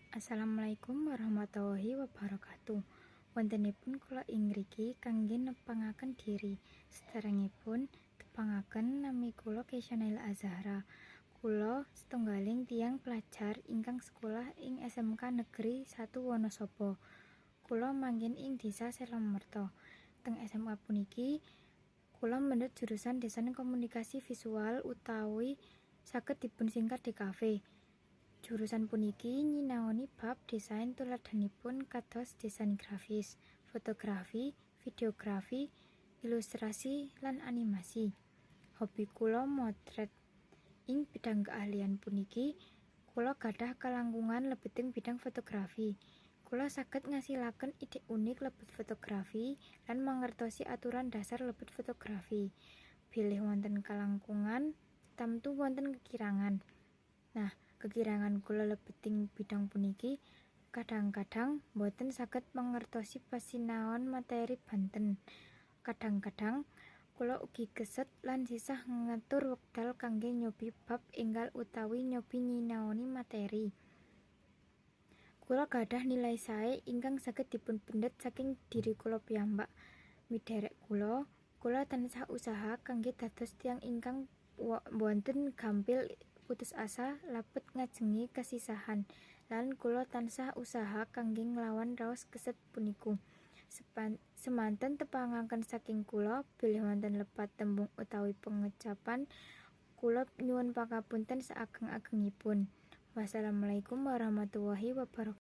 Assalamualaikum warahmatullahi wabarakatuh. Wontenipun kula ing ngriki kangge nepangaken diri. Saderengipun tepangaken, nami kula Keisha Naila Azahra. Kula setunggaling tiyang pelajar ingkang sekolah ing SMK Negeri 1 Wonosobo. Kula manggen ing Desa Selomerto. Teng SMA puniki kula mendhet jurusan Desain Komunikasi Visual utawi saged dipunsingkat DKV. Jurusan puniki nyinaoni bab desain, tuladhanipun kados desain grafis, fotografi, videografi, ilustrasi, lan animasi. Hobi kula motret. Ing bidang keahlian puniki kula gadah kalangkungan lebeting bidang fotografi. Kula saged ngasilaken ide unik lebet fotografi lan mangertosi aturan dasar lebet fotografi. Bilih wonten kalangkungan, tamtu wonten kekirangan. Nah, kekirangan kula lebeting bidang puniki kadang-kadang boten saged mangertosi pasinaon materi banten. Kadang-kadang kula ugi keset lan sisah ngatur wekdal kangge nyobi bab enggal utawi nyobi nyinaoni materi. Kula gadah nilai sae ingkang saged dipunpendhet saking diri kula piyambak. Miderek kula, kula tansah usaha kangge dados tiyang ingkang boten gampil putus asa lebet ngajengi kesisahan lan kula tansah usaha kangge nglawan raos keset puniku. Semanten tepangaken saking kula, bilih wonten lepat tembung utawi pengucapan, kula nyuwun pangapunten saageng-agengipun. Wassalamualaikum warahmatullahi wabarakatuh.